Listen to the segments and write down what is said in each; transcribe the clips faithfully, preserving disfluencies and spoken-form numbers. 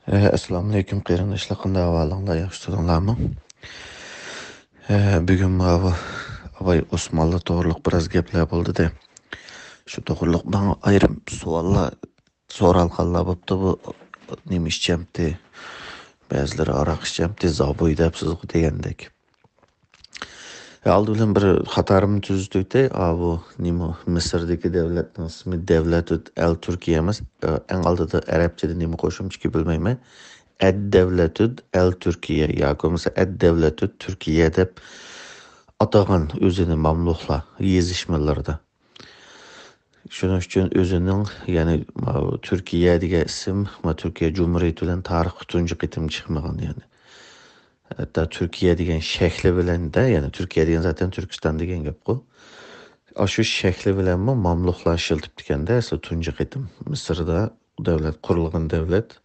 ئەسسالامۇئەلەيكۇم قېرىنداشلار، قانداق ئەھۋالىڭلار، ياخشى تۇردۇڭلارمۇ؟ ئە، بۈگۈن ماۋۇ ئاباي ئوسمانلى توغرۇلۇق بىراز گەپلەر بولدى-دە. شۇ توغرۇلۇق ماڭا ئايرىم سوئاللار سورالغانلار بوپتۇ، بۇ نېمە ئىچەمتى؟ بەزىلىرى ئاراق ئىچەمتى، زابۇي دەپسىزغۇ دېگەندەك. ئالدى بىلەن بىر خاتالىقىمنى تۈزىتىۋېتەي. ئا، بۇ نېمە، مىسىردىكى دەۋلەتنىڭ ئىسمى دەۋلەتۇت ئەل تۈركىيە ئەمەس. ئە، ئەڭ ئالدىدا ئەرەبچىدە نېمە قوشۇمچىكى بىلمەيمەن. ئەد دەۋلەتۇت ئەل تۈركىيە ياكى بولمىسا ئەد دەۋلەتۇت تۈركىيە دەپ ئاتىغان ئۆزىنى ماملۇقلار يېزىشمىلىرىدا. شۇنىڭ ئۈچۈن ئۆزىنىڭ، يەنى، ماۋۇ تۈركىيە دېگەن ئىسىم، ما، تۈركىيە جۇمھۇرىيىتى بىلەن تارىخقا تۇنجى قېتىم چىقمىغان، يەنى. ھەتتا تۈركىيە دېگەن شەكلى بىلەن-دە، يەنى تۈركىيە دېگەن زاتەن تۈركىستان دېگەن گەپقۇ. ئاشۇ شەكلى بىلەنمۇ ماملۇكلار ئىشلىتىپتىكەن-دە، ئەسلى تۇنجى قېتىم مىسىردا دۆلەت قۇرۇلغان دۆلەت،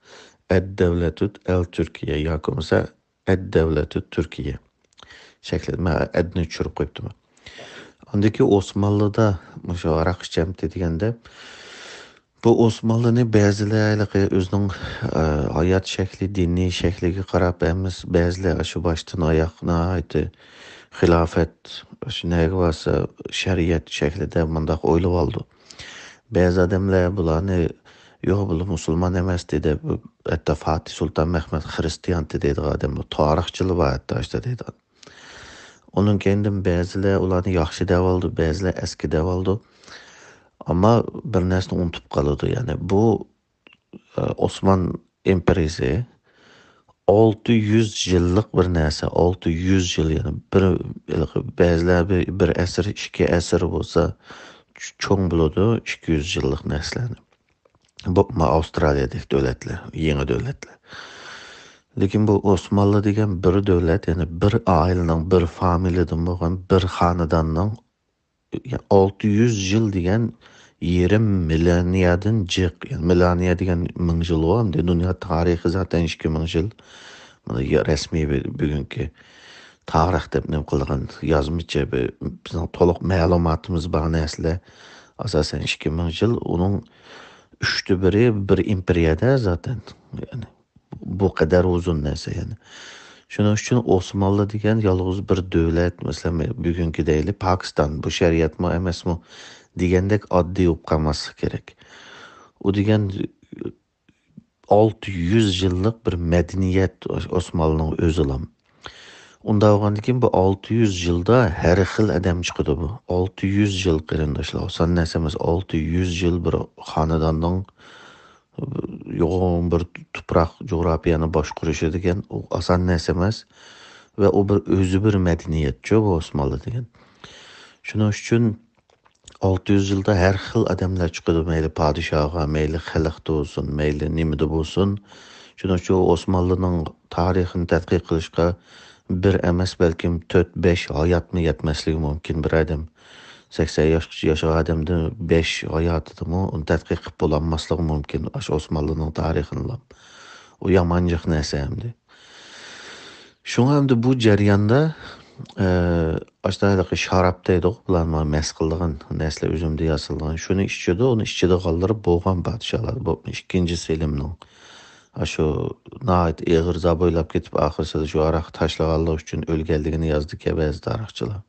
ئەد دەۋلەتۇت ئەل تۈركىيە ياكى بولمىسا ئەد دەۋلەتۇت تۈركىيە. شەكلى، مەن ئەدنى چۈشۈرۈپ قويۇپتىمەن. ئاندىن كېيىن ئوسمانلىدا مۇشۇ ھاراق ئىچەمتى دېگەندە، بۇ ئوسمانلىنى بەزىلەر ھېلىقى ئۆزىنىڭ، ئە، ھايات شەكلى، دىنىي شەكلىگە قاراپ، ھەممىسى، بەزىلەر ئاشۇ باشتىن ئاياق ناھايىتى خىلاپەت، ئاشۇ نەگە بارسا شەرىئەت شەكلىدە مۇنداق ئويلىۋالىدۇ. بەزى ئادەملەر بۇلارنى، يوق، بۇلار مۇسۇلمان ئەمەستى دەپ، ھەتتا فاتىھ سۇلتان مەھمۇد خىرىستىيانتى دەيدىغان ئادەملەر، تارىخچىلار بار ھەتتا ئاشۇنداق دەيدىغان. ئۇنىڭ كەينىدىن بەزىلەر ئۇلارنى ياخشى دەۋالىدۇ، بەزىلەر ئەسكى دەۋالىدۇ. ئەمما بىر نەرسىنى ئۇنتۇپ قالىدۇ. يەنى بۇ، ئە، ئوسمان ئىمپېرىيىسى ئالتە يۈز يىللىق بىر نەرسە. ئالتە يۈز يىل، يەنى بىر، بەزىلەر بىر، بىر ئەسىر، ئىككى ئەسىر بولسا چوڭ بولىدۇ، ئىككى يۈز يىللىق نەرسىلەرنى. بولۇپمۇ ئاۋسترالىيەدەك دۆلەتلەر، يېڭى دۆلەتلەر. لېكىن بۇ ئوسمانلى دېگەن بىر دۆلەت، يەنى بىر ئائىلىنىڭ، بىر فامىلىيەدىن بولغان بىر خانىداننىڭ، يەنى ئالتە يۈز يىل دېگەن يېرىم مىللىنىيەدىن جىق. يەنى مىللىنىيە دېگەن مىڭ يىل ئۇ، ئەمدى دۇنيا تارىخى زاتەن ئىككى مىڭ يىل. مانا يا-، رەسمىي بۈ-، بۈگۈنكى تارىخ دەپ نېمە قىلغان يازمىچە بىر، بىزنىڭ تولۇق مەلۇماتىمىز بار نەرسىلەر ئاساسەن ئىككى مىڭ يىل. ئۇنىڭ ئۈچتە بىرى بىر ئىمپېرىيەدە زاتەن. يەنى بۇ قەدەر ئۇزۇن نەرسە، يەنى. شۇنىڭ ئۈچۈن ئوسمانلى دېگەن يالغۇز بىر دۆلەت، مەسىلەن، بۈگۈنكى دەيلى پاكىستان، بۇ شەرىئەتمۇ ئەمەسمۇ دېگەندەك ئاددىي بولۇپ قالماسلىق كېرەك. ئۇ دېگەن ئالتە يۈز يىللىق بىر مەدەنىيەت ئوسمانلىنىڭ ئۆزىلا. ئۇنداق بولغاندىكىن بۇ ئالتە يۈز يىلدا ھەر خىل ئادەم چىقىدۇ بۇ. ئالتە يۈز يىل، قېرىنداشلار، ئاسان نەرسە ئەمەس. ئالتە يۈز يىل بىر خانىداننىڭ يوغان بىر تۇپراق جۇغراپىيەنى باشقۇرۇشى دېگەن ئۇ ئاسان نەرسە ئەمەس. ۋە ئۇ بىر ئۆزى بىر مەدەنىيەتچۇ بۇ ئوسمانلى دېگەن. شۇنىڭ ئۈچۈن ئالتە يۈز يىلدا ھەر خىل ئادەملەر چىقىدۇ، مەيلى پادىشاھقا، مەيلى خەلقتە بولسۇن، مەيلى نېمىدە بولسۇن. شۇنىڭ ئۈچۈن ئوسمانلىنىڭ تارىخىنى تەتقىق قىلىشقا بىر ئەمەس، بەلكىم تۆت، بەش ھاياتمۇ يەتمەسلىكى مۇمكىن بىر ئادەم. سەكسەن ياش ياشىغان ئادەمدىن بەش ھاياتىدىمۇ ئۇنى تەتقىق قىلىپ بولالماسلىقى مۇمكىن، ئاشۇ ئوسمانلىنىڭ تارىخىنىلا. ئۇ يامان جىق نەرسە ئەمدى. شۇڭا ئەمدى بۇ جەرياندا، ئە، ئاشۇنداق ھېلىقى شاراب دەيدىغۇ، بۇلار مانا مەس قىلىدىغان نەرسىلەر ئۈزۈمدىن ياسالغان. شۇنى ئىچىدۇ، ئۇنى ئىچىدىغانلىرى بولغان پادىشاھلار. بولۇپمۇ ئىككىنچى سېلىمنىڭ ئاشۇ ناھايىتى ئېغىر زابويلاپ كېتىپ، ئاخىرسىدا شۇ ھاراقنى تاشلىغانلىقى ئۈچۈن ئۆلگەنلىكىنى يازىدىكەن بەزى تارىخچىلار.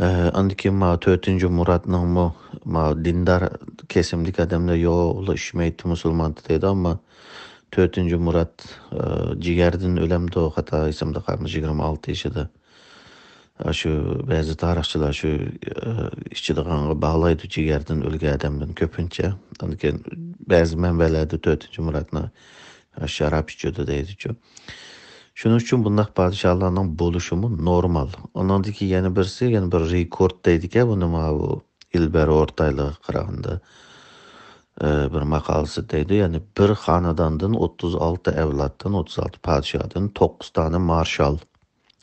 ئە، ئاندىن كېيىن ماۋۇ تۆتىنچى مۇراتنىڭمۇ، ماۋۇ دىندار كېسىمدىكى ئادەملەر يوق، ئۇلار ئىچمەيتتى، مۇسۇلمانتى دەيدۇ، ئەمما تۆتىنچى مۇرات، ئە، جىگەردىن ئۆلەمدۇ، خاتا ئېسىمدە قالمىسا، يىگىرمە ئالتە يېشىدا. ئاشۇ بەزى تارىخچىلار شۇ، ئە، ئىچىدىغانغا باغلايدۇ، جىگەردىن ئۆلگەن ئادەمدىن كۆپىنچە. ئاندىن كېيىن بەزى مەنبەلەردە تۆتىنچى مۇراتنى شاراب ئىچىدۇ دەيدىچۇ. شۇنىڭ ئۈچۈن بۇنداق پادىشاھلارنىڭ بولۇشىمۇ نورمال. ئۇنىڭدىكى يەنە بىرسى، يەنە بىر رېكورت دەيدىكەن بۇنى، ماۋۇ ئىلبەر ئورتايلىغا قارىغاندا، ئە، بىر ماقالىسى دەيدۇ، يەنى بىر خانىداندىن ئوتتۇز ئالتە ئەۋلادتىن، ئوتتۇز ئالتە پادىشاھدىن توققۇز دانە مارشال.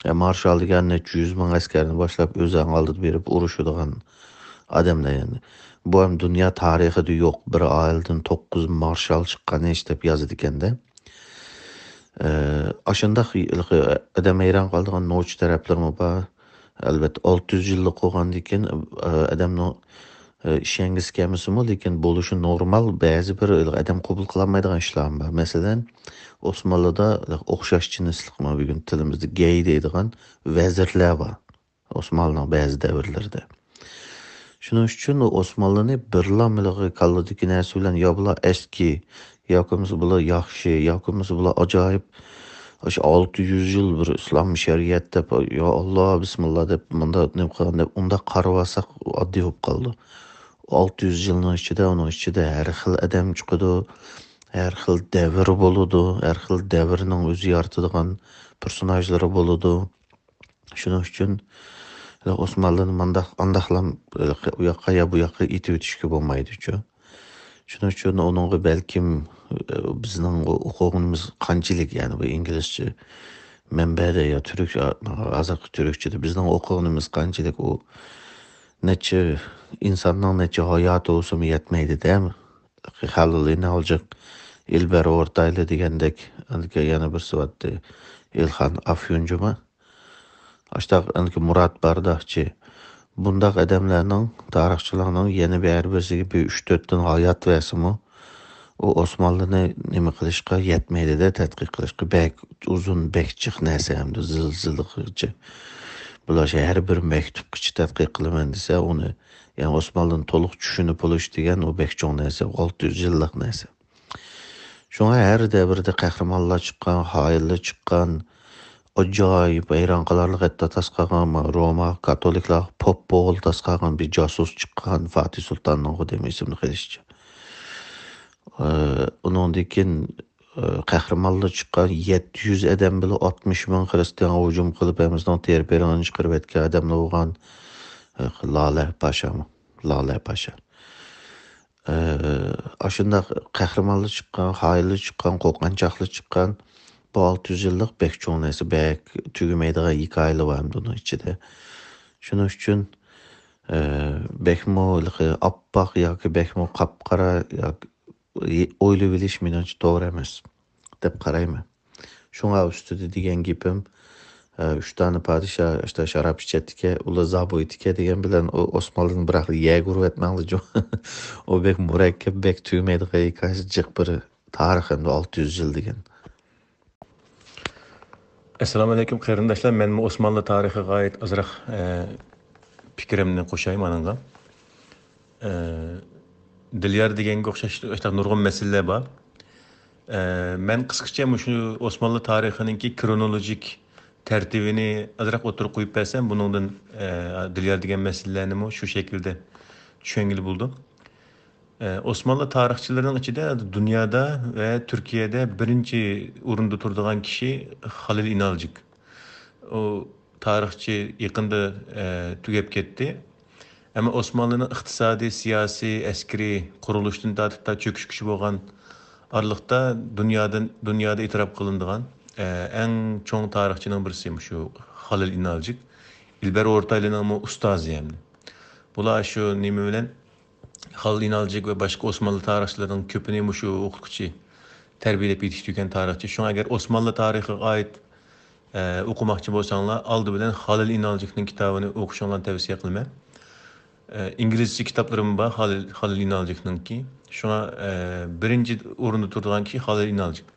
ئە، مارشال دېگەن نەچچە يۈز مىڭ ئەسكەرنى باشلاپ ئۆزى ئەڭ ئالدىدا بېرىپ ئۇرۇشىدىغان ئادەملەر يەنى. بۇ ھەم دۇنيا تارىخىدا يوق، بىر ئائىلىدىن توققۇز مارشال چىققان ئىش دەپ يازىدىكەن-دە. ئە، ئاشۇنداق ھېلىقى ئادەم ھەيران قالىدىغان نوچى تەرەپلىرىمۇ بار. ئەلۋەتتە، ئالتە يۈز يىللىق بولغاندىكىن، ئە، ئادەمنىڭ ئىشەنگۈسى كەلمىسىمۇ، لېكىن بولۇشى نورمال بەزى بىر ئادەم قوبۇل قىلالمايدىغان ئىشلارمۇ بار. مەسىلەن، ئوسمانلىدا ئوخشاش جىنسلىقمۇ بۈگۈن تىلىمىزدا گەي دەيدىغان ۋەزىرلەر بار ئوسمانلىنىڭ بەزى دەۋرلىرىدە. شۇنىڭ ئۈچۈن ئوسمانلىنى بىرلا مىلىغا كاللىدىكى نەرسە بىلەن يا بۇلار ئەسكى، ياكى بولمىسا بۇلار ياخشى، ياكى بولمىسا بۇلار ئاجايىپ، ئاشۇ ئالتە يۈز يىل بىر ئىسلام شەرىئەت دەپ، يا ئاللا، بىسمىللا دەپ، مۇنداق نېمە قىلغان دەپ، ئۇنداق قارىۋالساق ئاددىي بولۇپ قالىدۇ. ئالتە يۈز يىلنىڭ ئىچىدە، ئۇنىڭ ئىچىدە ھەر خىل ئادەم چىقىدۇ، ھەر خىل دەۋر بولىدۇ، ھەر خىل دەۋرنىڭ ئۆزى يارىتىدىغان پېرسوناژلىرى بولىدۇ. شۇنىڭ ئۈچۈن ئوسمانلىنى مانداق، ئانداقلام ئۇ ياققا يا بۇ ياققا ئېتىۋېتىشكە بولمايدۇچۇ. شۇنىڭ ئۈچۈن ئۇنىڭغا بەلكىم، ئە، بىزنىڭ ئوقۇغىنىمىز قانچىلىك، يەنى بۇ ئىنگلىزچە مەنبەدە يا تۈرك، ھازىرقى تۈركچىدە بىزنىڭ ئوقۇغىنىمىز قانچىلىك، ئۇ نەچچە ئىنساننىڭ نەچچە ھاياتى بولسىمۇ يەتمەيدۇ-دە. خالىل ئىنالجىق، ئىلبەر ئورتايلى دېگەندەك، يەنە بىرسى بارتتى، ئىلخان ئافيونجۇما. ئاشتاق ئەنكى مۇرات بارداخچى. بۇنداق ئادەملەرنىڭ، تارىخچىلارنىڭ يەنە بىر ھەر بىرسىگە بىر ئۈچ تۆتتىن ھايات بەرسىمۇ، ئۇ ئوسمانلىنى نېمە قىلىشقا يەتمەيدۇ-دە، تەتقىق قىلىشقا. بەك ئۇزۇن، بەك جىق نەرسە ھەمدە زىلزىلىغىچە. بۇلار شۇ ھەر بىر مەكتۇبقىچە تەتقىق قىلىمەن دېسە، ئۇنى، يەنى ئوسمانلىنى تولۇق چۈشىنىپ بولۇش دېگەن ئۇ بەك چوڭ نەرسە، ئالتە يۈز يىللىق نەرسە. شۇڭا ھەر دەۋردە قەھرىمانلار چىققان، خائىنلار چىققان، ئاجايىپ ھەيران قالارلىق، ھەتتا تاس قالغان روما كاتولىكلار پوپ بوغۇل تاس قالغان بىر جاسۇس چىققان، فاتىھ سۇلتاننىڭ خۇددى ئېسىمدە قېلىشىچە. ئە، ئۇنىڭدىن كېيىن، ئە، قەھرىمانلار چىققان، يەتتە يۈز ئادەم بىلەن ئاتمىش مىڭ خىرىستىيانغا ھۇجۇم قىلىپ، ھەممىسىنىڭ تېرە-پېرىڭىنى چىقىرىۋەتكەن ئادەملەر بولغان، ئە، لالە پاشامۇ، لالە پاشا. ئە، ئاشۇنداق قەھرىمانلار چىققان، خائىنلار چىققان، قورقۇنچاقلار چىققان، بۇ ئالتە يۈز يىللىق بەك چوڭ نەرسە، بەك تۈگىمەيدىغان ھېكايىلەر بار ئەمدى ئۇنىڭ ئىچىدە. شۇنىڭ ئۈچۈن، ئە، بەكمۇ ھېلىقى ئاپئاق ياكى بەكمۇ قاپقارا ياكى ئويلىۋېلىش مېنىڭچە توغرا ئەمەس دەپ قارايمەن. شۇڭا ئۈستىدە دېگەن گېپىم، ئە، ئۈچ دانە پادىشاھ ئاشتا شاراب ئىچەتتىكەن، ئۇلار زابويتىكەن دېگەن بىلەن ئۇ ئوسمانلىنى بىراقلا يەگە ئۇرۇۋەتمەڭلار جۇ. ئۇ بەك مۇرەككەپ، بەك تۈگىمەيدىغان ھېكايە، جىق بىر تارىخ ئەمدى ئالتە يۈز يىل دېگەن. ئەسسالامۇ ئەلەيكۇم قېرىنداشلار، مەنمۇ ئوسمانلى تارىخىغا ئائىت ئازراق، ئە، پىكرىمنى قوشاي مانىڭغا. ئە، دىليار دېگەنگە ئوخشاش ئاشۇنداق نۇرغۇن مەسىلىلەر بار. ئە، مەن قىسقىچە مۇشۇ ئوسمانلى تارىخىنىڭكى كرونولوگىك تەرتىپىنى ئازراق ئوتتۇرىغا قويۇپ بەرسەم، بۇنىڭدىن، ئە، دىليار دېگەن مەسىلىلەرنىمۇ شۇ شەكىلدە چۈشەنگىلى بولىدۇ. ئە، ئوسمانلى تارىخچىلىرىنىڭ ئىچىدە دۇنيادا ۋە تۈركىيەدە بىرىنچى ئورۇندا تۇرىدىغان كىشى خالىل ئىنالجىك. ئۇ تارىخچى يېقىندا، ئە، تۈگەپ كەتتى. ئەمما ئوسمانلىنىڭ ئىقتىسادىي، سىياسىي، ئەسكىرىي، قۇرۇلۇشتىن تارتىپ تا چۆكۈشكىچە بولغان ئارىلىقتا دۇنيادىن، دۇنيادا ئېتىراپ قىلىنىدىغان، ئە، ئەڭ چوڭ تارىخچىنىڭ بىرسى مۇشۇ خالىل ئىنالجىك. ئىلبەر ئورتايلىنىڭمۇ ئۇستازى ھەم. بۇلار شۇ نېمە بىلەن، خالىل ئىنالجىك ۋە باشقا ئوسمانلى تارىخچىلىرىنىڭ كۆپىنى مۇشۇ ئوقۇتقۇچى تەربىيەلەپ يېتىشتۈرگەن تارىخچى. شۇڭا ئەگەر ئوسمانلى تارىخىغا ئائىت، ئە، ئوقۇماقچى بولساڭلار، ئالدى بىلەن خالىل ئىنالجىكنىڭ كىتابىنى ئوقۇشۇڭلارنى تەۋسىيە قىلىمەن. ئە، ئىنگلىزچە كىتابلىرىمۇ بار خالىل، خالىل ئىنالجىكنىڭكى. شۇڭا، ئە، بىرىنچى ئورۇندا تۇرىدىغان كىشى خالىل ئىنالجىك.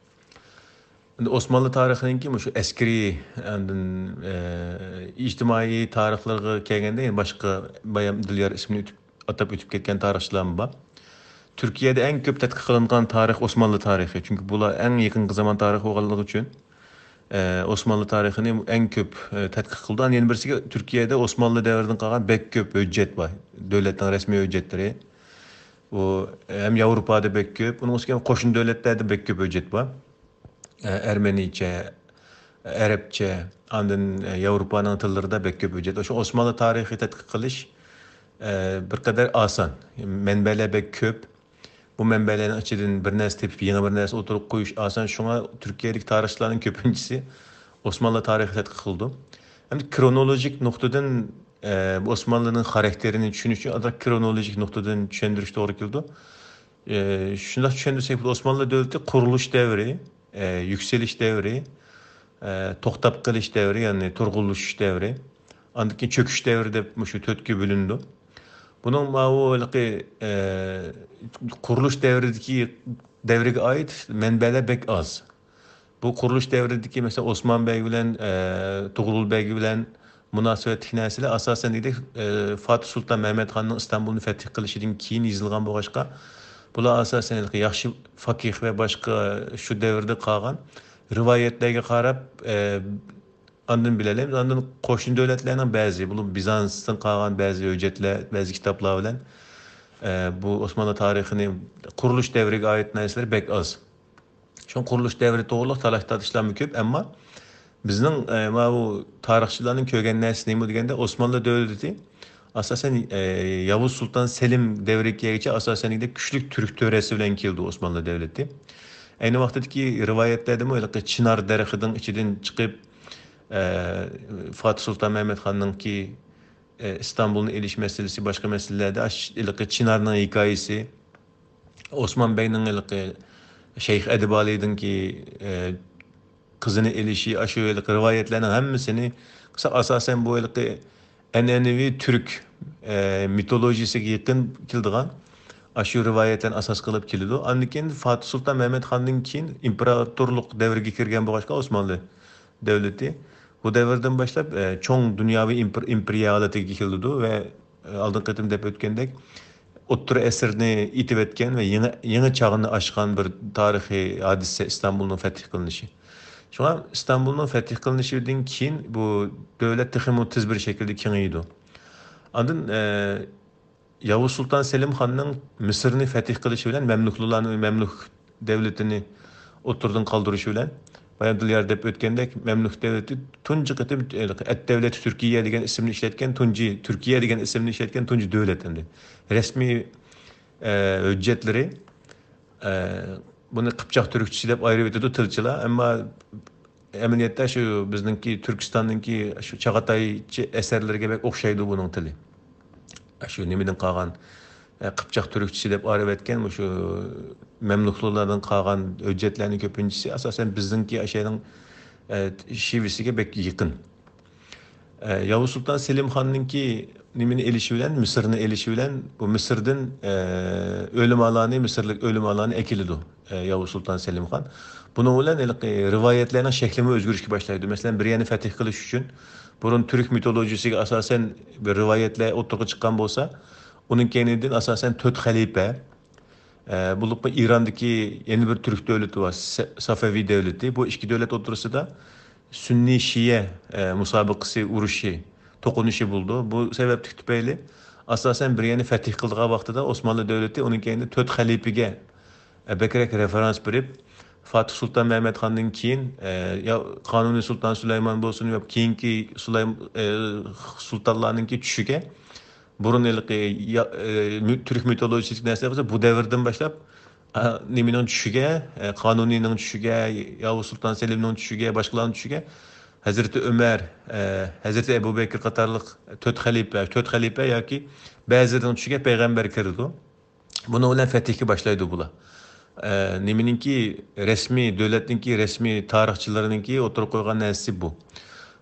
ئەمدى ئوسمانلى تارىخىنىڭكى مۇشۇ ئەسكىرىي، ئاندىن، ئە، ئىجتىمائىي تارىخلىرىغا كەلگەندە، يەنە باشقا بايام دىليار ئىسمىنى ئۆتۈپ، ئاتاپ ئۆتۈپ كەتكەن تارىخچىلارمۇ بار. تۈركىيەدە ئەڭ كۆپ تەتقىق قىلىنغان تارىخ ئوسمانلى تارىخى. چۈنكى بۇلار ئەڭ يېقىنقى زامان تارىخى بولغانلىقى ئۈچۈن، ئە، ئوسمانلى تارىخىنى ئەڭ كۆپ، ئە، تەتقىق قىلىدۇ. ئاندىن يەنە بىرسىگە، تۈركىيەدە ئوسمانلى دەۋرىدىن قالغان بەك كۆپ ھۆججەت بار. دۆلەتنىڭ رەسمىي ھۆججەتلىرى. بۇ ھەم ياۋروپادا بەك كۆپ، ئۇنىڭ ئۈستىگە قوشنا دۆلەتلەردە بەك كۆپ ھۆججەت بار. ئە، ئەرمەنىچە، ئەرەبچە، ئاندىن، ئە، ياۋروپانىڭ تىللىرىدا بەك كۆپ ھۆججەت. شۇ ئوسمانلى تارىخى تەتقىق قىلىش، ئە، بىر قەدەر ئاسان. مەنبەلەر بەك كۆپ. بۇ مەنبەلەرنىڭ ئىچىدىن بىر نەرسە تېپىپ، يېڭى بىر نەرسە ئوتتۇرىغا قويۇش ئاسان. شۇڭا تۈركىيەدىكى تارىخچىلارنىڭ كۆپىنچىسى ئوسمانلى تارىخى تەتقىق قىلىدۇ. ئەمدى كرونولوگىك نۇقتىدىن، ئە، بۇ ئوسمانلىنىڭ خاراكتېرىنى چۈشىنىش ئۈچۈن ئازراق كرونولوگىك نۇقتىدىن چۈشەندۈرۈش توغرا كېلىدۇ. ئە، شۇنداق چۈشەندۈرسەك بولىدۇ، ئوسمانلى دۆلىتى قۇرۇلۇش دەۋرى، ئە، يۈكسىلىش دەۋرى، ئە، توختاپ قېلىش دەۋرى، يەنى تۇرغۇنلىشىش دەۋرى، ئاندىن كېيىن چۆكۈش دەۋرى دەپ مۇشۇ تۆتكە بۆلۈنىدۇ. بۇنىڭ ماۋۇ ھېلىقى، ئە، قۇرۇلۇش دەۋرىدىكى، دەۋرىگە ئائىت مەنبەلەر بەك ئاز. بۇ قۇرۇلۇش دەۋرىدىكى، مەسىلەن، ئوسمان بەگ بىلەن، ئە، تۇغرۇل بەگ بىلەن مۇناسىۋەتلىك نەرسىلەر ئاساسەن دېگۈدەك، ئە، فاتىھ سۇلتان مەمەت خاننىڭ ئىستانبۇلنى فەتھ قىلىشىدىن كېيىن يېزىلغان بولغاچقا، بۇلار ئاساسەن ھېلىقى ياخشى فەقىھ ۋە باشقا شۇ دەۋردە قالغان رىۋايەتلەرگە قاراپ، ئە، ئاندىن بىلەلەيمىز. ئاندىن قوشنا دۆلەتلەرنىڭ بەزى، بۇ بىزانستىن قالغان بەزى ھۆججەتلەر، بەزى كىتابلار بىلەن، ئە، بۇ ئوسمانلى تارىخىنى، قۇرۇلۇش دەۋرىگە ئائىت نەرسىلەر بەك ئاز. شۇڭا قۇرۇلۇش دەۋرى توغرۇلۇق تالاش-تارتىشلارمۇ كۆپ، ئەمما بىزنىڭ، ئە، ماۋۇ تارىخچىلارنىڭ كۆرگەن نەرسىسى نېمە دېگەندە، ئوسمانلى دۆلىتى ئاساسەن، ئە، ياۋۇز سۇلتان سېلىم دەۋرىگىچە ئاساسەن كۈچلۈك تۈرك تۆرەسى بىلەن كېلىدۇ ئوسمانلى دۆلىتى. ئەينى ۋاقتىدىكى رىۋايەتلەردىمۇ ھېلىقى چىنار دەرىخىدىن ئىچىدىن چىقىپ، ئە، فاتىھ سۇلتان مەمەت خاننىڭكى، ئە، ئىستانبۇلنى ئېلىش مەسىلىسى، باشقا مەسىلىلەردە ئاش-، ھېلىقى چىنارنىڭ ھېكايىسى، ئوسمان بەگنىڭ ھېلىقى شەيخ ئەدىبالىدىنكى، ئە، قىزىنى ئېلىشى، ئاشۇ ھېلىقى رىۋايەتلەرنىڭ ھەممىسىنى قىلساق، ئاساسەن بۇ ھېلىقى ئەنئەنىۋى تۈرك، ئە، مىتولوگىيىسىگە يېقىن كېلىدىغان ئاشۇ رىۋايەتلەرنى ئاساس قىلىپ كېلىدۇ. ئاندىن كېيىن فاتىھ سۇلتان مەمەت خاندىن كېيىن ئىمپېراتورلۇق دەۋرىگە كىرگەن بولغاچقا، ئوسمانلى دۆلىتى بۇ دەۋردىن باشلاپ، ئە، چوڭ دۇنياۋى ئىمپېر-، ئىمپېرىيە ھالىتىگە كېلىدۇ ۋە، ئە، ئالدىنقى قېتىم دەپ ئۆتكەندەك، ئوتتۇرا ئەسىرنى ئېتىۋەتكەن ۋە يېڭى، يېڭى چاغنى ئاچقان بىر تارىخىي ھادىسە ئىستانبۇلنىڭ فەتھ قىلىنىشى. شۇڭا ئىستانبۇلنىڭ فەتھ قىلىنىشىدىن كېيىن بۇ دۆلەت تېخىمۇ تېز بىر شەكىلدە كېڭىيىدۇ. ئاندىن، ئە، ياۋۇز سۇلتان سېلىم خاننىڭ مىسىرنى فەتھ قىلىشى بىلەن مەملۇكلۇلارنى، مەملۇك دۆلىتىنى ئوتتۇرىدىن قالدۇرۇشى بىلەن، بايام دىليار دەپ ئۆتكەندەك، مەملۇك دۆلىتى تۇنجى قېتىم، ئەت دەۋلەتى تۈركىيە دېگەن ئىسىمنى ئىشلەتكەن تۇنجى، تۈركىيە دېگەن ئىسىمنى ئىشلەتكەن تۇنجى دۆلەت ئەمدى. رەسمىي، ئە، ھۆججەتلىرى، ئە، بۇنى قىپچاق تۈركچىسى دەپ ئايرىۋېتىدۇ تىلچىلار، ئەمما ئەمەلىيەتتە شۇ بىزنىڭكى تۈركىستاننىڭكى شۇ چاغاتايچە ئەسەرلىرىگە بەك ئوخشايدۇ بۇنىڭ تىلى. شۇ نېمىدىن قالغان، ئە، قىپچاق تۈركچىسى دەپ ئايرىۋەتكەن مۇشۇ مەملۇكلۇلاردىن قالغان ھۆججەتلەرنىڭ كۆپىنچىسى ئاساسەن بىزنىڭكى ئاشۇنىڭ، ئە، شېۋىسىگە بەك يېقىن. ئە، ياۋۇز سۇلتان سېلىم خاننىڭكى نېمىنى ئېلىشى بىلەن، مىسىرنى ئېلىشى بىلەن، بۇ مىسىردىن، ئە، ئۆلىمالارنى، مىسىرلىق ئۆلىمالارنى ئەكېلىدۇ، ئە، ياۋۇز سۇلتان سېلىم خان. بۇنىڭ بىلەن ھېلىقى رىۋايەتلەرنىڭ شەكلىمۇ ئۆزگىرىشكە باشلايدۇ. مەسىلەن، بىر يەرنى فەتھ قىلىش ئۈچۈن بۇرۇن تۈرك مىتولوگىيىسىگە ئاساسەن بىر رىۋايەتلەر ئوتتۇرىغا چىققان بولسا، ئۇنىڭ كەينىدىن ئاساسەن تۆت خەلىپە، ئە، بولۇپمۇ ئىراندىكى يەنە بىر تۈرك دۆلىتى بار، سە-، سەفەۋى دۆلىتى. بۇ ئىككى دۆلەت ئوتتۇرىسىدا سۈننىي شىئە، ئە، مۇسابىقىسى، ئۇرۇشى، توقۇنۇشى بولىدۇ. بۇ سەۋەبلىك تۈپەيلى ئاساسەن بىر يەرنى فەتھ قىلىدىغان ۋاقتىدا ئوسمانلى دۆلىتى ئۇنىڭ كەينىدە تۆت خەلىپىگە، ئە، بەكرەك رېفېرانس بېرىپ، فاتىھ سۇلتان مەمەت خاندىن كېيىن، ئە، يا قانۇنىي سۇلتان سۇلايمان بولسۇن، يا كېيىنكى سۇلايم-، ئە، سۇلتانلارنىڭكى چۈشىگە بۇرۇن ھېلىقى يا-، ئە، مۈ-، تۈرك مىتولوگىيىسىدىكى نەرسىلەر بولسا بۇ دەۋردىن باشلاپ، ئە، نېمىنىڭ چۈشىگە، ئە، قانۇنىينىڭ چۈشىگە، ياۋۇز سۇلتان سېلىمنىڭ چۈشىگە، باشقىلارنىڭ چۈشىگە، ھەزرىتى ئۆمەر، ئە، ھەزرىتى ئەبۇ بەكرى قاتارلىق تۆت خەلىپە، تۆت خەلىپە ياكى بەزىلىرىنىڭ چۈشىگە پەيغەمبەر كىرىدۇ. بۇنىڭ بىلەن فەتھكە باشلايدۇ بۇلار. ئە، نېمىنىڭكى رەسمىي، دۆلەتنىڭكى رەسمىي تارىخچىلىرىنىڭكى ئوتتۇرىغا قويغان نەرسىسى بۇ.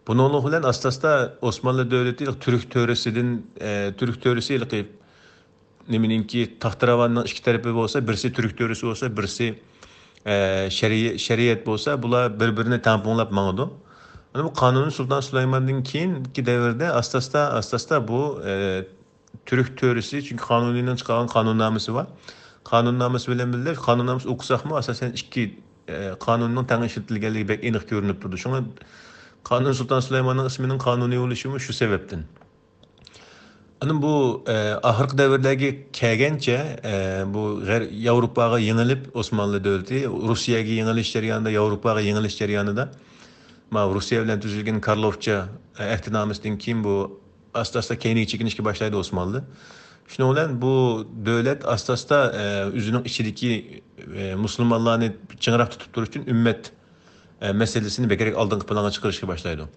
بۇنىڭلىق بىلەن ئاستا-ئاستا ئوسمانلى دۆلىتى تۈرك تۆرىسىدىن، ئە، تۈرك تۆرىسى ھېلىقى نېمىنىڭكى تاختىراۋاننىڭ ئىككى تەرىپى بولسا، بىرسى تۈرك تۆرىسى بولسا، بىرسى، ئە، شەرىي-، شەرىئەت بولسا، بۇلار بىر-بىرىنى تەڭپۇڭلاپ ماڭىدۇ. ئەنە بۇ قانۇنىي سۇلتان سۇلايماندىن كېيىنكى دەۋردە ئاستا-ئاستا، ئاستا-ئاستا بۇ، ئە، تۈرك تۆرىسى، چۈنكى قانۇنىينىڭ چىقارغان قانۇننامىسى بار. قانۇننامىسى بىلەن بىللە، قانۇننامىسى ئوقۇساقمۇ، ئاساسەن ئىككى، ئە، قانۇننىڭ تەڭ ئىشلىتىلگەنلىكى بەك ئېنىق كۆرۈنۈپ تۇرىدۇ. شۇڭا قانۇنىي سۇلتان سۇلايماننىڭ ئىسمىنىڭ قانۇنىي بولۇشىمۇ شۇ سەۋەبتىن. ئاندىن بۇ، ئە، ئاخىرقى دەۋرلەرگە كەلگەنچە، ئە، بۇ غەر-، ياۋروپاغا يېڭىلىپ، ئوسمانلى دۆلىتى روسىيەگە يېڭىلىش جەريانىدا، ياۋروپاغا يېڭىلىش جەريانىدا، ماۋۇ روسىيە بىلەن تۈزۈلگەن كارلوفچا، ئە، ئەھدىنامىسىدىن كېيىن بۇ ئاستا-ئاستا كەينىگە چېكىنىشكە باشلايدۇ ئوسمانلى. شۇنىڭ بىلەن بۇ دۆلەت ئاستا-ئاستا، ئە، ئۆزىنىڭ ئىچىدىكى، ئە، مۇسۇلمانلارنى چىڭراق تۇتۇپ تۇرۇش ئۈچۈن ئۈممەت، ئە، مەسىلىسىنى بەكرەك ئالدىنقى پىلانغا چىقىرىشقا باشلايدۇ.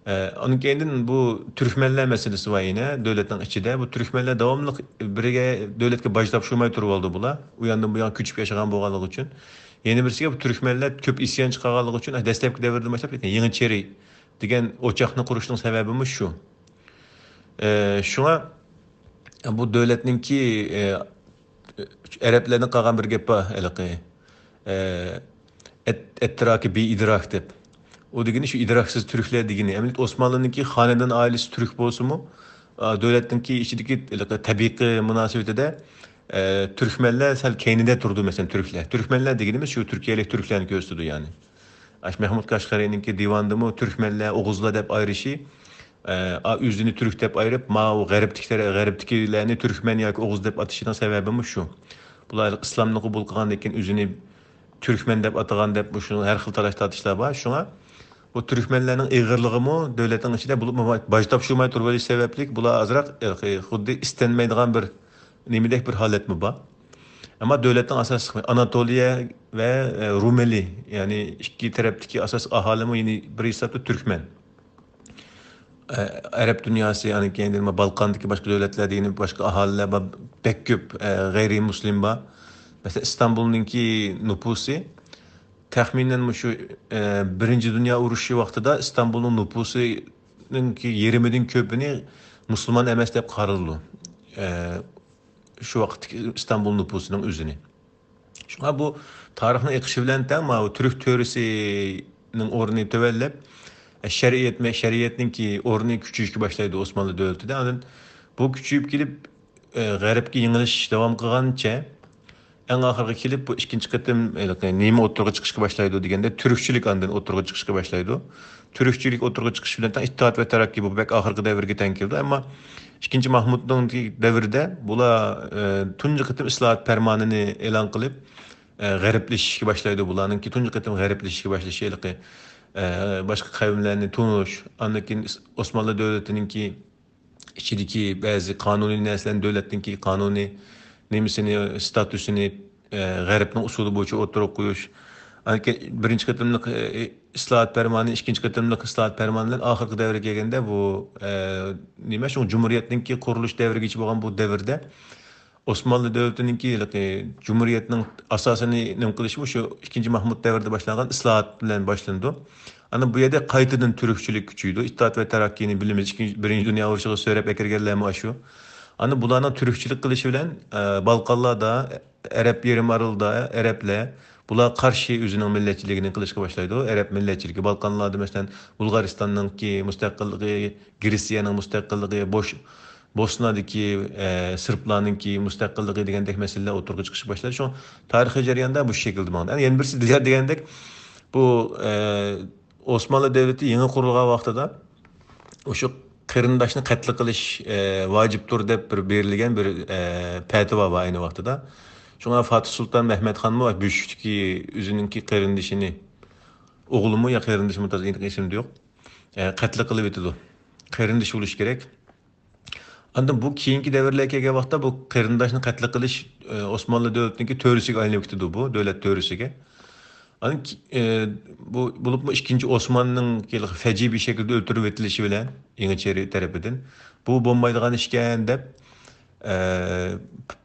ئە، ئۇنىڭ كەينىدىن بۇ تۈركمەنلەر مەسىلىسى بار يەنە دۆلەتنىڭ ئىچىدە. بۇ تۈركمەنلەر داۋاملىق بىرگە دۆلەتكە باج تاپشۇرماي تۇرۇۋالدى بۇلار. ئۇ ياندىن بۇ يانغا كۆچۈپ ياشىغان بولغانلىقى ئۈچۈن. يەنە بىرسىگە بۇ تۈركمەنلەر كۆپ ئىسيان چىقارغانلىقى ئۈچۈن، دەسلەپكى دەۋردىن باشلاپ يېڭىچېرى دېگەن ئوچاقنى قۇرۇشنىڭ سەۋەبىمۇ شۇ. ئە، شۇڭا بۇ دۆلەتنىڭكى، ئە، ئەرەبلەردىن قالغان بىر گەپ بار ھېلىقى، ئە، ئەت-، ئەتتىراكى بى ئىدراك دەپ. ئۇ دېگىنى شۇ ئىدراكسىز تۈركلەر دېگىنى. ئەمەلىيەتتە ئوسمانلىنىڭكى خانىدان ئائىلىسى تۈرك بولسىمۇ، ئا، دۆلەتنىڭكى ئىچىدىكى ھېلىقى تەبىقە مۇناسىۋىتىدە، ئە، تۈركمەنلەر سەل كەينىدە تۇرىدۇ، مەسىلەن، تۈركلەر. تۈركمەنلەر دېگىنىمىز شۇ تۈركىيەلىك تۈركلەرنى كۆرسىتىدۇ، يەنى. ئاش مەھمۇد قەشقەرىنىڭكى دىۋانىدىمۇ تۈركمەنلەر، ئوغۇزلار دەپ ئايرىشى، ئە، ئا، ئۆزىنى تۈرك دەپ ئايرىپ، ماۋۇ غەربتىكىلەر، غەربتىكىلەرنى تۈركمەن ياكى ئوغۇز دەپ ئاتىشىنىڭ سەۋەبىمۇ شۇ. بۇلار ئىسلامنى قوبۇل قىلغاندىن كېيىن ئۆزىنى تۈركمەن دەپ ئاتىغان دەپ مۇشۇ ھەر خىل تالاش تارتىشلار بار. شۇڭا بۇ تۈركمەنلەرنىڭ ئېغىرلىقىمۇ دۆلەتنىڭ ئىچىدە بولۇپمۇ باج تاپشۇرماي تۇرۇۋېلىش سەۋەبلىك بۇلار ئازراق، ئە، خۇددى ئىستەنمەيدىغان بىر نېمىدەك بىر ھالەتمۇ بار. ئەمما دۆلەتنىڭ ئاساسلىق ئاناتولىيە ۋە، ئە، رومېلى، يەنى ئىككى تەرەپتىكى ئاساسلىق ئاھالىمۇ يەنە بىر ھېسابتا تۈركمەن. ئە، ئەرەب دۇنياسى، ئاندىن كېيىن دېمە بالقاندىكى باشقا دۆلەتلەر دېگەن باشقا ئاھالىلەر بار، بەك كۆپ، ئە، غەيرىي مۇسلىم بار. مەسىلەن، ئىستانبۇلنىڭكى نوپۇسى تەخمىنەن مۇشۇ، ئە، بىرىنچى دۇنيا ئۇرۇشى ۋاقتىدا ئىستانبۇلنىڭ نوپۇسىنىڭكى يېرىمىدىن كۆپىنى مۇسۇلمان ئەمەس دەپ قارىلىدۇ. ئە، شۇ ۋاقىتتىكى ئىستانبۇل نوپۇسىنىڭ ئۆزىنى. شۇڭا بۇ تارىخنىڭ ئېقىشى بىلەن تەڭ ماۋۇ تۈرك تۆرىسىنىڭ ئورنى تۆۋەنلەپ، شەرىئەت، شەرىئەتنىڭكى ئورنى كۈچىيىشكە باشلايدۇ ئوسمانلى دۆلىتىدە. ئاندىن بۇ كۈچىيىپ كېلىپ، ئە، غەربكە يېڭىلىش داۋام قىلغانچە، ئەڭ ئاخىرىغا كېلىپ بۇ ئىككىنچى قېتىم ھېلىقى نېمە ئوتتۇرىغا چىقىشقا باشلايدۇ دېگەندە، تۈركچىلىك ئاندىن ئوتتۇرىغا چىقىشقا باشلايدۇ. تۈركچىلىك ئوتتۇرىغا چىقىش بىلەن تەڭ ئىتتىھاد ۋە تەرەققىي بۇ بەك ئاخىرقى دەۋرگە تەڭ كېلىدۇ. ئەمما ئىككىنچى ماھمۇدنىڭ دەۋرىدە بۇلار، ئە، تۇنجى قېتىم ئىسلاھات پەرمانىنى ئېلان قىلىپ، ئە، غەربلىشىشكە باشلايدۇ. بۇلارنىڭكى تۇنجى قېتىم غەربلىشىشكە باشلىشى ھېلىقى، ئە، باشقا قەۋملەرنى تونۇش، ئاندىن كېيىن ئىس-، ئوسمانلى دۆلىتىنىڭكى ئىچىدىكى بەزى قانۇنىي نەرسىلەرنى، دۆلەتنىڭكى قانۇنىي نېمىسىنى، ستاتۇسىنى، ئە، غەربنىڭ ئۇسۇلى بويىچە ئوتتۇرىغا قويۇش. ئاندىن كېيىن بىرىنچى قېتىملىق، ئە، ئىسلاھات پەرمانى، ئىككىنچى قېتىملىق ئىسلاھات پەرمانى بىلەن ئاخىرقى دەۋرگە كەلگەندە بۇ، ئە، نېمە، شۇ جۇمھۇرىيەتنىڭكى قۇرۇلۇش دەۋرىگىچە بولغان بۇ دەۋردە ئوسمانلى دۆلىتىنىڭكى ھېلىقى جۇمھۇرىيەتنىڭ ئاساسىنى نېمە قىلىشمۇ شۇ ئىككىنچى ماھمۇد دەۋرىدە باشلانغان ئىسلاھات بىلەن باشلىنىدۇ. ئانا بۇ يەردە قايتىدىن تۈركچىلىك كۈچىيىدۇ. ئىتتىھاد ۋە تەرەققىينى بىلىمىز. ئىككىنچى، بىرىنچى دۇنيا ئۇرۇشىغا سۆرەپ ئەكىرگەنلەرمۇ ئاشۇ. ئانا بۇلارنىڭ تۈركچىلىك قىلىشى بىلەن، ئە، بالقانلاردا، ئەرەب يېرىم ئارىلىدا ئەرەبلەر بۇلارغا قارشى ئۆزىنىڭ مىللەتچىلىكىنى قىلىشقا باشلايدۇ. ئەرەب مىللەتچىلىكى بالقانلاردا، مەسىلەن، بۇلغارىستاننىڭكى مۇستەقىللىقى، گرېتسىيەنىڭ مۇستەقىللىقى، بوش-، بوسنادىكى، ئە، سېربلارنىڭكى مۇستەقىللىقى دېگەندەك مەسىلىلەر ئوتتۇرىغا چىقىشقا باشلايدۇ. شۇڭا تارىخىي جەرياندا بۇ شەكىلدە ماڭىدۇ. يەنە بىرسى دېگەندەك، بۇ، ئە، ئوسمانلى دۆلىتى يېڭى قۇرۇلغان ۋاقتىدا ئۇشۇ قېرىنداشنى قەتل قىلىش، ئە، ۋاجىپتۇر دەپ بىر بېرىلگەن بىر، ئە، پەتىۋا بار ئەينى ۋاقتىدا. شۇڭا فاتىھ سۇلتان مەھمەت خانمۇ بۆشۈكتىكى ئۆزىنىڭكى قېرىندىشىنى، ئوغلىمۇ يا قېرىندىشىمۇ، تازا ئېنىق ئېسىمدە يوق. ئە، قەتل قىلىۋېتىدۇ. قېرىندىشى بولۇشى كېرەك. ئاندىن بۇ كېيىنكى دەۋرلەرگە كەلگەن ۋاقىتتا بۇ قېرىنداشنى قەتل قىلىش، ئە، ئوسمانلى دۆلىتىنىڭكى تۆرىسىگە ئايلىنىپ كېتىدۇ بۇ، دۆلەت تۆرىسىگە. ئاندىن كى-، ئە، بۇ، بولۇپمۇ ئىككىنچى ئوسماننىڭ فەجىئىي بىر شەكىلدە ئۆلتۈرۈپ ئېتىلىشى بىلەن يېڭىچېرى تەرىپىدىن، بۇ بولمايدىغان ئىشكەن دەپ، ئە،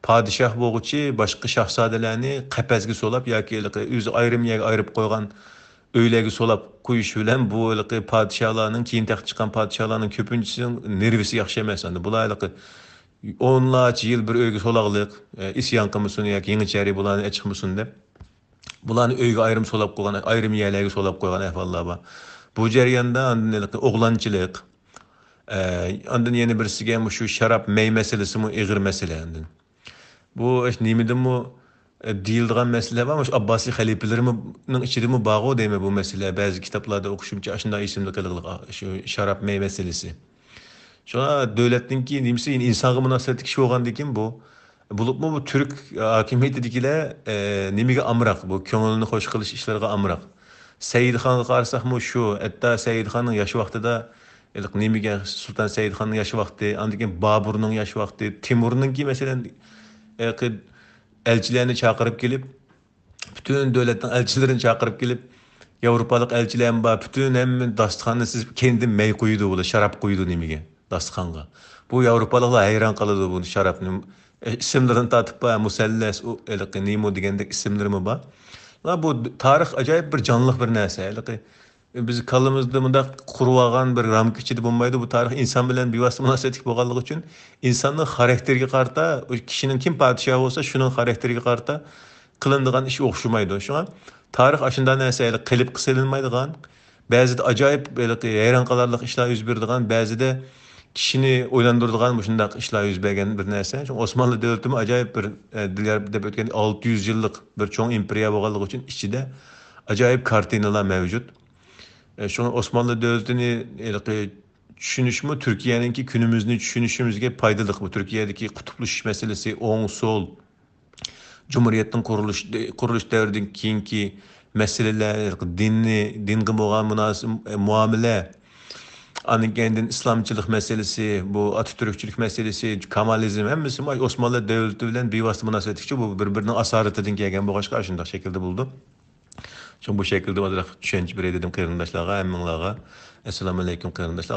پادىشاھ بولغۇچى باشقا شاھزادىلەرنى قەپەسكە سولاپ ياكى ھېلىقى ئۆزى ئايرىم يەرگە ئايرىپ قويغان ئۆيلەرگە سولاپ قويۇش بىلەن بۇ ھېلىقى پادىشاھلارنىڭ، كېيىن تەختكە چىققان پادىشاھلارنىڭ كۆپىنچىسىنىڭ نېرۋىسى ياخشى ئەمەس. ئەمدى بۇلار ھېلىقى ئونلارچە يىل بىر ئۆيگە سولاغلىق، ئە، ئىسيان قىلمىسۇن ياكى يېڭىچەرى بۇلارنى ئەچىقمىسۇن دەپ، بۇلارنى ئۆيگە ئايرىم سولاپ قويغان، ئايرىم يەرلەرگە سولاپ قويغان ئەھۋاللار بار. بۇ جەرياندا ئاندىن ھېلىقى ئوغلانچىلىق، ئە، ئاندىن يەنە بىرسىگە مۇشۇ شاراب مەي مەسىلىسىمۇ ئېغىر مەسىلە ئاندىن. بۇ نېمىدىمۇ، ئە، دېيىلىدىغان مەسىلە بار، مۇشۇ ئابباسىي خەلىپىلىرىنىڭ ئىچىدىمۇ بارغۇ دەيمەن بۇ مەسىلە. بەزى كىتابلاردا ئوقۇشۇمچە ئاشۇنداق ئېسىمدە قېلىغلىق، شۇ شاراب مەي مەسىلىسى. شۇڭا دۆلەتنىڭكى نېمىسى، ئىنسانغا مۇناسىۋەتلىك ئىش بولغاندىكىن بۇ، بولۇپمۇ بۇ تۈرك ھاكىمىيىتىدىكىلەر، ئە، نېمىگە ئامراق؟ بۇ كۆڭۈلنى خوش قىلىش ئىشلىرىغا ئامراق. سەئىدخانغا قارىساقمۇ شۇ، ھەتتا سەئىدخاننىڭ ياش ۋاقتىدا، ھېلىقى نېمىگە، سۇلتان سەئىدخاننىڭ ياش ۋاقتى، ئاندىن كېيىن بابۇرنىڭ ياش ۋاقتى، تىمۇرنىڭكى، مەسىلەن، ھېلىقى ئەلچىلەرنى چاقىرىپ كېلىپ، پۈتۈن دۆلەتنىڭ ئەلچىلىرىنى چاقىرىپ كېلىپ، ياۋروپالىق ئەلچىلەرمۇ بار، پۈتۈن ھەممە داستىخاننى سىزىپ، كەينىدىن مەي قۇيىدۇ، بۇلار شاراب قۇيىدۇ نېمىگە، داستىخانغا. بۇ ياۋروپالىقلار ھەيران قالىدۇ بۇ شارابنى. ئىسىملىرىنى تارتىپ بار، مۇسەللەس، ئۇ، ھېلىقى نېمو دېگەندەك ئىسىملىرىمۇ بار. بۇ تارىخ ئاجايىپ بىر جانلىق بىر نەرسە. ھېلىقى بىز كاللىمىزدا مۇنداق قۇرۇۋالغان بىر رامكا ئىچىدە بولمايدۇ. بۇ تارىخ ئىنسان بىلەن بىۋاسىتە مۇناسىۋەتلىك بولغانلىقى ئۈچۈن، ئىنساننىڭ خاراكتېرىگە قارىتا، ئۇ كىشىنىڭ كىم پادىشاھ بولسا، شۇنىڭ خاراكتېرىگە قارىتا قىلىنىدىغان ئىش ئوخشىمايدۇ. شۇڭا تارىخ ئاشۇنداق نەرسە، ھېلى قېلىپقا سېلىنمايدىغان، بەزىدە ئاجايىپ، ھېلىقى ھەيران قالارلىق ئىشلار يۈز بېرىدىغان، بەزىدە كىشىنى ئويلاندۇرىدىغان مۇشۇنداق ئىشلار يۈز بەرگەن بىر نەرسە. چۈنكى ئوسمانلى دۆلىتىمۇ ئاجايىپ بىر، ئە، دىليار دەپ ئۆتكەن ئالتە يۈز يىللىق بىر چوڭ ئىمپېرىيە بولغانلىقى ئۈچۈن ئىچىدە ئاجايىپ كارتىنىلار مەۋجۇت. ئە، شۇڭا ئوسمانلى دۆلىتىنى ھېلىقى چۈشىنىشمۇ تۈركىيەنىڭكى كۈنىمىزنى چۈشىنىشىمىزگە پايدىلىق. بۇ تۈركىيەدىكى قۇتۇپلىشىش مەسىلىسى، ئوڭ، سول، جۇمھۇرىيەتنىڭ قۇرۇلۇش، قۇرۇلۇش دەۋرىدىن كېيىنكى مەسىلىلەر، دىننى، دىنغا بولغان مۇناسىب، مۇئامىلە، ئاندىن كېيىن ئىسلامچىلىق مەسىلىسى، بۇ ئاتاتۈركچىلىك مەسىلىسى، كامالىزم، ھەممىسى ئوسمانلى دۆلىتى بىلەن بىۋاسىتە مۇناسىۋەتلىكچە، بۇ بىر-بىرىنىڭ ئاسارىتىدىن كەلگەن بولغاچقا، ئاشۇنداق شەكىلدە بولىدۇ. شۇڭا بۇ شەكىلدە ئازراق چۈشەنچە بېرەي دېدىم قېرىنداشلارغا، ھەممىڭلارغا. ئەسسالامۇ ئەلەيكۇم قېرىنداشلار.